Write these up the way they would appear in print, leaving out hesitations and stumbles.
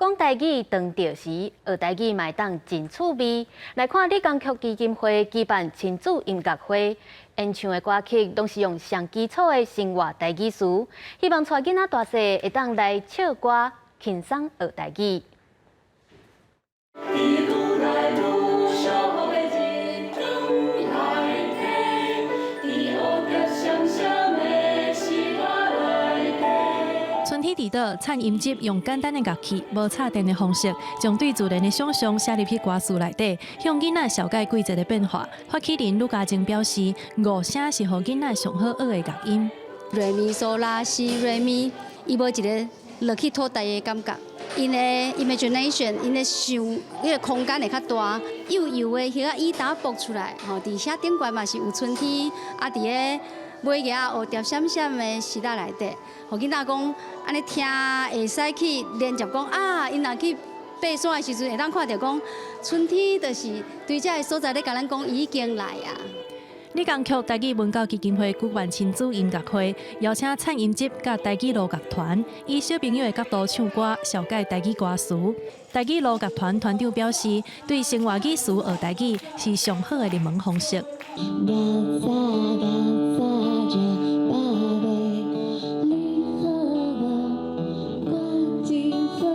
講台語當著時，學台語嘛會當真趣味。來看李江卻基金會舉辦親子音樂會，演唱的歌曲攏是用上基礎的生活台語詞，希望帶囡仔大細會當來唱歌，輕鬆學台語。愈來愈俗的日光內底，佇蝴蝶閃閃的時仔內底。春天佇倒，燦音集用簡單的樂器、無插電的方式，將對自然的想象寫入去歌詞內底，向囡仔紹介季節的變化。發起人呂家靜表示，五聲是予囡仔上好學的樂音。瑞咪嗦拉西瑞咪，伊無一个落去土地的感覺。𪜶的 imagination，𪜶的想，彼个空間會較大，幼幼的彼仔羽豆爆出來，吼，佇遐頂懸嘛是有春天，啊，佇个尾葉蝴蝶閃閃的時仔內底，予囡仔講按呢聽會使去連接講啊，𪜶若去爬山的時陣，會當看著講春天就是對這个所在咧共咱講已經來啊。李江卻台語文教基金會舉辦親子音樂會，邀請燦音集佮台語路樂團，以小朋友的角度唱歌，紹介台語歌詞。台語路樂團團長表示，對生活語詞學台語是上好的入門方式。較早較早食飽未？你好無？我真好。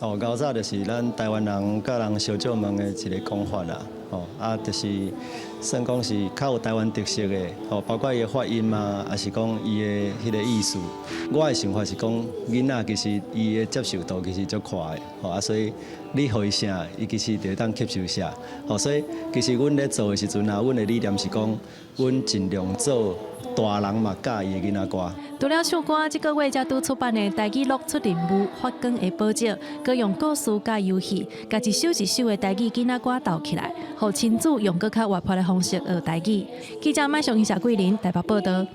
哦，𠢕早就是咱台灣人佮人相借問的一个講法啦，吼啊，就是算講是較有台灣特色的，吼，包括伊的發音啊，抑是講伊的彼个意思。我的想法是講，囡仔其實伊的接受度其實足快的，吼啊，所以你予伊啥，伊其實就會當吸收啥，吼，所以其實阮咧做的時陣啊，阮的理念是講，阮盡量做大人嘛佮意的囡仔歌。除了唱歌，這个月才拄出版的《台語錄出任務發光的寶石》，閣用故事佮遊戲，共一首一首的台語囡仔歌鬥起來，予親子用閣較活潑的方式學台語。記者麥尚、夏桂林台北報道。